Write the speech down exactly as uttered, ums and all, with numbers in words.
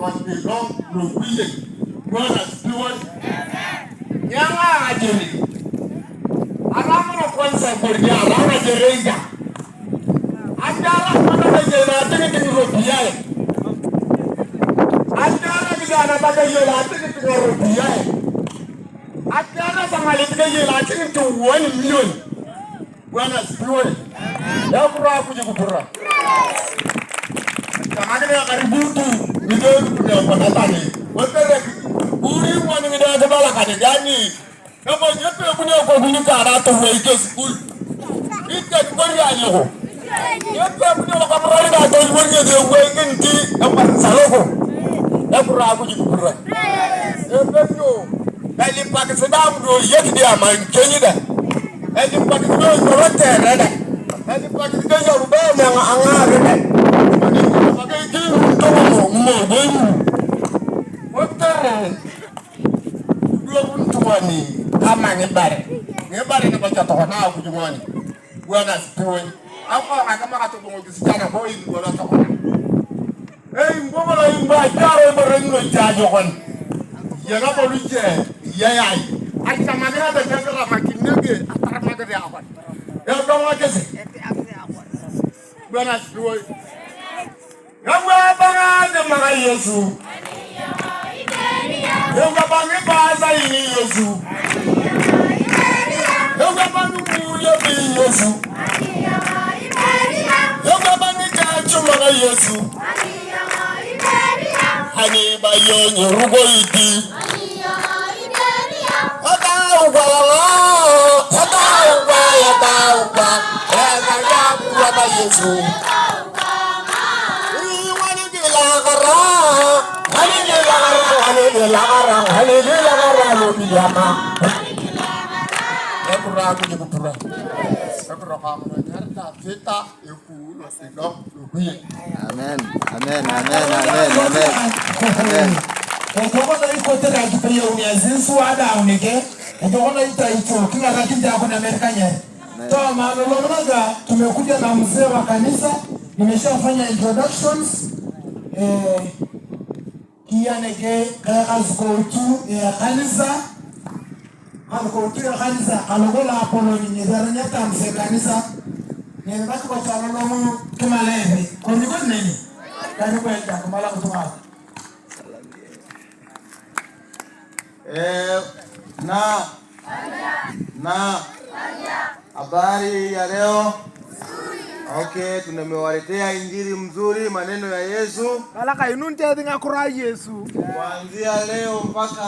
Ilong lokuye. Bwana asifiwe. Nyanga ajeni. Aramoro kwanza kori alang ajere ija. Atiara kwana kaye na tingting ropiyae. Atiara kija na kaye na tingting ropiyae. Atiara sangalit kaye na tingting one million. Bwana asifiwe. Ekura Akuj kipura. Tamakina kaributu ngide kunia patatani. Wetere kuri mwana ngide kibala kanigani. Kama nyepe kunia kokuni kara to wei ke sukul. Ite kori anyoko. Nyepe kunia wakamrali na to wei ke wei nginti. Kama saloko. Ekura Akuj kipura. Epepio. Elipakisi daang lu eya kidiama ngikieny dang. Elipakisi lu eya lotere dang. Elipakisi lu eya lubeen angaar dang. Elipakisi lu eya ngimoe boibu. Kotere idwokun tungani kama ngibare. Ngibare nabo cha tokona Akuj ngoni. Bwana asifiwe. Ako akama katobongokisi cha nabo idwokun tokona. Ei, ngibongolo imbo ajaaro ibore ngilo ichajokon. Iya nabo luche, iya yai. Achamakina tete kiramakin nege, ataramakete akon. Edongokisi. Bwana asifiwe. Ngabwa abanga atemaka Yesu. Ewa bangi pasa ini Yesu. Ewa bangi kuyo bi Yesu. Ewa bangi chachu maka Yesu. Ani bayo nyerugo iti. Etau kwa lala. Etau kwa, etau kwa. Etau kwa Yesu. Iwani gilagara. Ani gilagara, ani gilagara, ani gilagara lo bijama. Ekura Akuj kipura. Ekura kwa mwana nyarta sita. Amen. Amen. Amen. Amen. Amen. Amen. Ejok noi kotere akipeyou ngesi sua daang neke. Ejok noi taicho kingarakinit akun Amerika nyeri. Amen. Toma lolom naga tumekuja na mzee wa kanisa. Nimeshafanya introductions. Eh, Kiya nege ka askotu a kanisa, askotu a kanisa alogo la apolon ngesi erenyeta mse kanisa, ngesi bakikocha lolomu kimalaepe, koni koni neni, karibu enda kimala kutunga. Eh, na Na habari ya leo. Okay, tumewaletea injili mzuri, maneno ya Yesu. Kala kainunit esi ngakiro a Yesu. Kuanzia leo mpaka